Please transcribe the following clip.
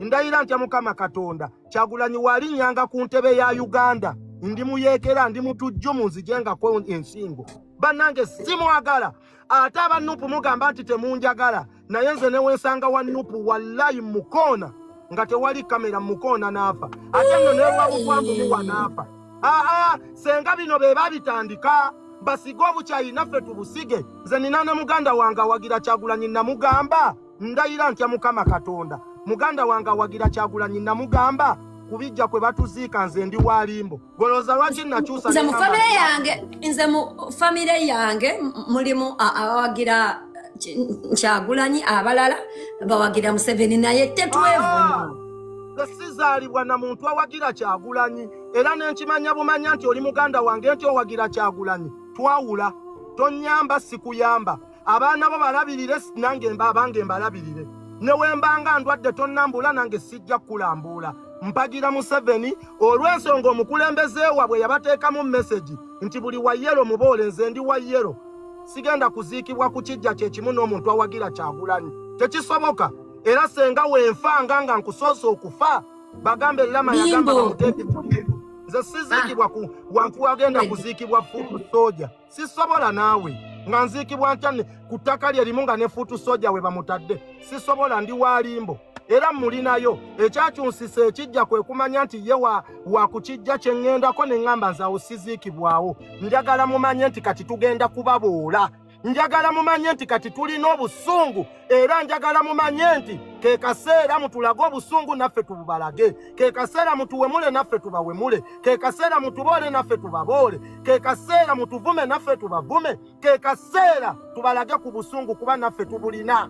Ndayira ntya Mukama Katonda, Kyagulanyi walinnyanga ku ntebe ya Uganda, ndi muyeekera, ndi mutujju, munzijengako ensingo. Bannange simwagala. Ate aba Nupu mugamba nti temunjagala, naye nze newensanga wa Nupu, wallayi mukoona nga tewali kamera, mukoona n'afa. Ate nno newabugwambu muwa n'afa. Aa, senga bino be babitandika, basige obukyayi naffe tubusige. Nze nina ne muganda wange awagira Kyagulanyi, namugamba, ndayira ntya Mukama Katonda, muganda wange awagira Kyagulanyi, namugamba kubijja kwe batuziika nze ndi walimbo. Golooza lwaki nakyusa? Nze mu famire yange, nze mu famire yange mulimu abawagira Kyagulanyi, abalala bawagira Museveni, naye tetwevuma. Sizaalibwa na muntu awagira Kyagulanyi, era nenkimanya bumanya nti oli muganda wange nti owagira Kyagulanyi. Twawula, tonyamba, sikuyamba. Abaana bo balabirire, nange abange mbalabirire. Ne wembanga ndwadde tonnambula, nange sijja kukulambuula. Mpagira Museveni olw'ensonga omukulembeze waabwe yabateekamu message nti buli wa yellow muboole. Nze ndi wa yellow, sigenda kuziikibwa ku kijja kyekimu n'omuntu awagira Kyagulanyi, tekisoboka. Era senga wenfanga nga nkusoose okufa, bagambe Lama yagamba bamuteeke. Nze siziikibwa ku wantu wagenda kuziikibwa foot soldier, sisobola. Naawe nga nziikibwa ntya ku ttaka lye limu nga ne foot soldier we bamutadde? Sisobola, ndi walimbo era mulinayo. Ekyakyunsisa ekijja kwe kumanya nti ye wa, wa ku kijja kye ŋŋendako, ne ŋŋamba nze awo siziikibwawo. Njagala mumanye nti kati tugenda kubaboola, njagala mumanye nti kati tulina obusungu, era njagala mumanye nti ke kaseera mutulage obusungu naffe tububalage, ke kaseera mutuwemule naffe tubawemule, ke kaseera mutuboole naffe tubaboole, ke kaseera mutuvume naffe tubavume, ke kaseera tubalage ku busungu kuba naffe tubulina.